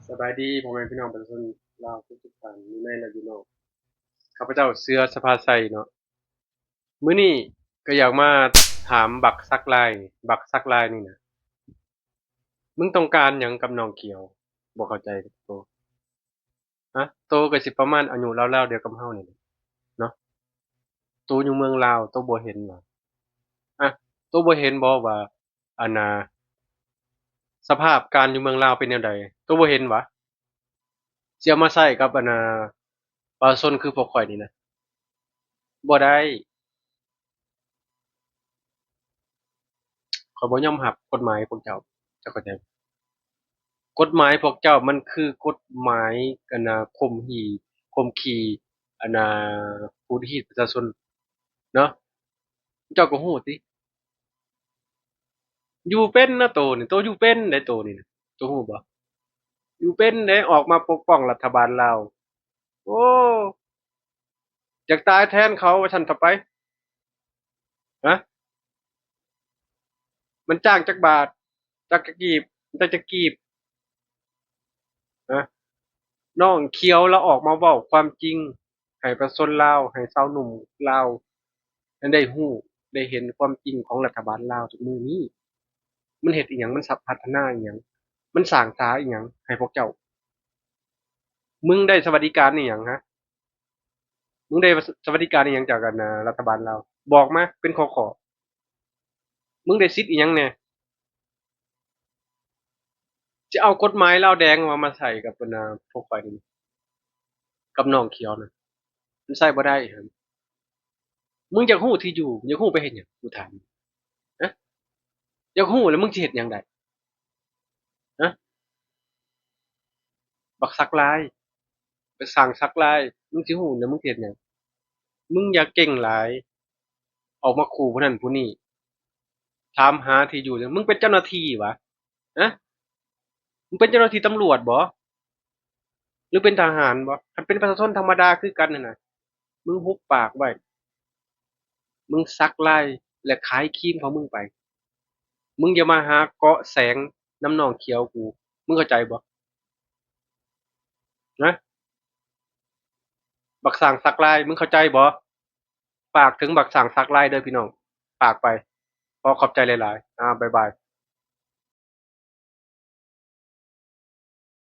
ສະບາຍດີພໍ່ແມ່ພີ່ນ້ອງປະຊາຊົນລາວທຸກໆທ່ານ ຢູ່ໃນ ແລະ ຢູ່ນອກ. ຂ້າພະເຈົ້າເສືອ ສະພາໄຊເນາະ. ມື້ນີ້ກໍຢາກມາຖາມບັກສັກລາຍ, ບັກສັກລາຍນີ້ນະ, ມຶງຕ້ອງການຫຍັງກັບນ້ອງຂຽວ? ບໍ່ເຂົ້າໃຈໂຕ. ຮະ? ໂຕກໍຊິປະມານອາຍຸລາວໆດຽວກັບເຮົານີ້ແຫຼະເນາະ. ໂຕຢູ່ເມືອງລາວ ໂຕບໍ່ເຫັນຫວາ? ອະ ໂຕບໍ່ເຫັນບໍ່ວ່າ ອັນນ່າ ສະພາບການຢູ່ເມືອງລາວເປັນແນວໃດ? ໂຕບໍ່ເຫັນຫວາ? ຊິເອົາມາໃຊ້ກັບ ອັນນ່າ ປະຊາຊົນຄືພວກຂ້ອຍນີ້ນະ ບໍ່ໄດ້. ຂ້ອຍບໍ່ຍອມຮັບກົດໝາຍພວກເຈົ້າ, ເຈົ້າເຂົ້າໃຈບໍ່? ກົດໝາຍພວກເຈົ້າມັນຄືກົດໝາຍ ອັນນ່າ ຂົ່ມຮີ ຂົ່ມຂູ່ ອັນນ່າ ຂູດຮີດປະຊາຊົນເນາະ. ເຈົ້າກໍຮູ້ຕິ ຢູ່ເປັນນະໂຕນີ້, ໂຕຢູ່ເປັນໄດ໋ໂຕນີ້ນະ, ໂຕຮູ້ບໍ່? ຢູ່ເປັນໄດ໋ ອອກມາປົກປ້ອງລັດຖະບານລາວ. ໂອ້ ຢາກຕາຍແທນເຂົາວ່າຊັ້ນເຖາະໄປ. ຮະ? ມັນຈ້າງຈັກບາດ? ຈັກຈັກກີບ? ຈັກຈັກກີບ? ຮະ? ນ້ອງຂຽວລາວອອກມາເວົ້າຄວາມຈິງໃຫ້ປະຊາຊົນລາວ, ໃຫ້ຊາວໜຸ່ມລາວ ໃຫ້ໄດ້ຮູ້ໄດ້ເຫັນຄວາມຈິງຂອງລັດຖະບານລາວທຸກມື້ນີ້. ມັນເຮັດອີ່ຫຍັງ? ມັນສະ ພັດທະນາອີ່ຫຍັງ? ມັນສ້າງສາອີ່ຫຍັງໃຫ້ພວກເຈົ້າ? ມຶງໄດ້ສະຫວັດດີການອີ່ຫຍັງ? ຮະ? ມຶງໄດ້ສະຫວັດດີການອີ່ຫຍັງຈາກ ອັນນ່າ ລັດຖະບານລາວ? ບອກມາເປັນຂໍ້ໆ. ມຶງໄດ້ສິດອີ່ຫຍັງແດ່? ຈະເອົາກົດໝາຍລາວແດງມາ ມາໃສ່ກັບ ອັນນ່າ ພວກຂ້ອຍນີ້ ກັບນ້ອງຂຽວນະ ມັນໃຊ້ບໍ່ໄດ້. ມຶງຢາກຮູ້ທີ່ຢູ່ ຢາກຮູ້ໄປເຮັດຫຍັງ? ກູຖາມ ຮະ? ຢາກຮູ້ແລ້ວມຶງຊິເຮັດຫຍັງໄດ້? ຮະ? ບັກສັກລາຍ ໄປສ້າງສັກລາຍ ມຶງຊິຮູ້ແລ້ວມຶງຊິເຮັດຫຍັງ? ມຶງຢ່າເກັ່ງຫຼາຍ ອອກມາຂູ່ຜູ້ນັ້ນຜູ້ນີ້ ຖາມຫາທີ່ຢູ່. ມຶງເປັນເຈົ້າໜ້າທີ່ຫວາ? ຮະ? ມຶງເປັນເຈົ້າໜ້າທີ່ຕຳຫຼວດບໍ? ຫຼືເປັນທະຫານບໍ? ຄັນເປັນປະຊາຊົນທຳມະດາຄືກັນຫັ້ນນະ ມຶງຫຸບປາກໄວ້ ມຶງສັກລາຍ ແລະ ຂາຍຄຣີມຂອງມຶງໄປ. ມຶງຢ່າມາຫາເກາະແສງນຳນ້ອງຂຽວກູ ມຶງເຂົ້າໃຈບໍ່? ນະ ບັກສ້າງສັກລາຍ ມຶງເຂົ້າໃຈບໍ່? ຝາກເຖິງບັກສ້າງສັກລາຍເດີພີ່ນ້ອງ ຝາກໄປ. ຂໍຂອບໃຈຫຼາຍໆ ອາ ບາຍບາຍ.